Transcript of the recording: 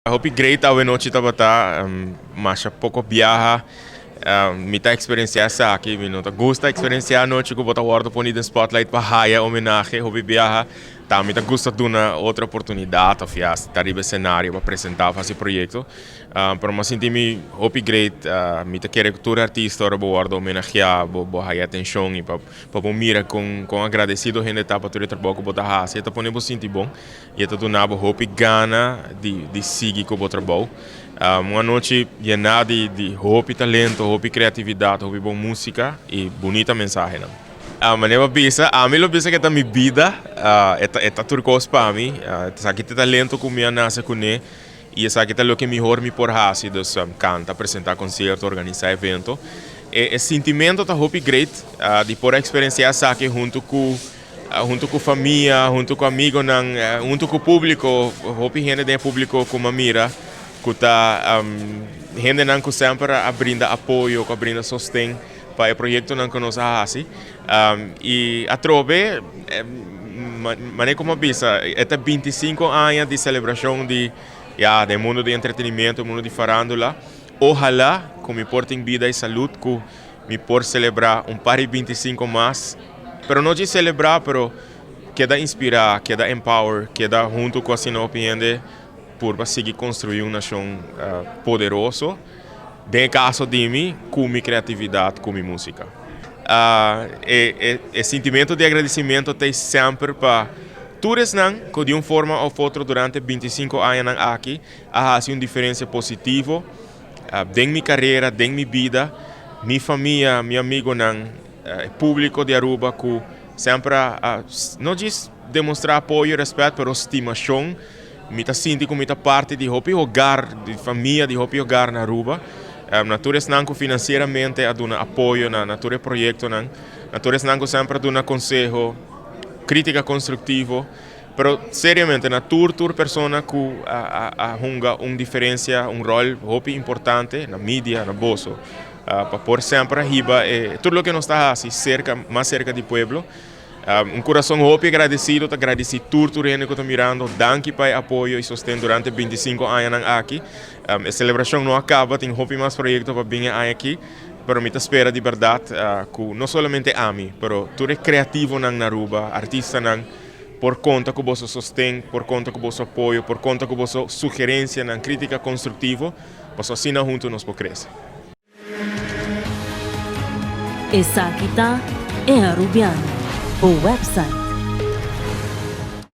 Hopi great awe nochi tabata, masha poco biaha mi ta experiencia esaki, mi no ta gusta experiencia anochi cu bo ta wordo poni den spotlight pa haya homenahe, hopi biaha ta mi ta gusta duna otro oportunidad of ya ta riba escenario pa presenta of haci proyecto, pero mi a sinti mi hopi great, mi ta kere cu tur artista ora bo wordo homenahea bo haya atencion y pa bo mira con agradecido hende ta pa tur e trabao cu bo ta haci, e ta pone bo sinti bon. I e ta duna bo hopi gana di sigui ku bo trabou. Un anochi yená di hopi talento, hopi kreatividat, hopi bon músika i bunita mensahenan. Manera bo bisa, ami lo bisa ku e ta mi bida, e ta tur kos pa mi. Esaki ta e talento ku mi a nase kuné i esaki ta loke mihor mi por hasi, dus kanta, presentá konsierto, organisá evento. E sintimento ta hopi great di por a eksperensiá esaki huntu ku. Hunto cu famia, hunto cu amigonan, hunto cu publico, hopi hende den e publico cu m'a mira cu ta hendenan cu semper a brinda apoyo, cu a brinda sosten pa e proyectonan cu nos a haci. Y atrobe, manera cu m'a bisa, e ta binticinco aña di celebracion di, ya, den mundo di entretenimiento, mundo di farandula. Ohala cu mi por tin bida y salud cu Mi por celebra un par di 25 mas, pero no djis celebra, pero keda inspira, keda empower, keda hunto cu asina hopi hende por pa sigui construi un nacion poderoso, den e caso di mi, cu mi creatividad, cu mi musica. E sintimento di agradecimento ta semper pa tur esnan cu di un forma of otro durante 25 añanan aki a haci un diferencia positivo Den mi carera, den mi bida, mi famia, mi amigonan, e publico di Aruba cu semper a no djis demostra apoyo y respet pero stimacion. Mi ta sinti cu mi ta parti di hopi hogar, di famia di hopi hogar na Aruba. Na tur esnan cu financieramente a duna apoyo na tur e proyectonan, na tur esnan cu semper a duna conseho, critica constructivo. Pero seriamente na tur tur persona cu a hunga un diferencia, un rol hopi importante na media, na boso, pa por semper a hiba e tur loke nos ta haci cerca, mas cerca di pueblo. Un curason hopi agradecido, ta gradici tur tur hende cu ta mirando, danki pa e apoyo y sosten durante 25 añanan aki. E celebracion no a caba, tin hopi mas proyecto pa bin e aña aki, pero mi ta spera di berdad cu no solamente ami, pero tur e creativonan na Aruba, artistanan, Por konta ku boso sosten, por konta ku boso apoyo, por konta ku boso sugerensianan, krítika konstruktivo, pasobra asina huntu nos por krese. Esaki ta E Arubiano, bo website.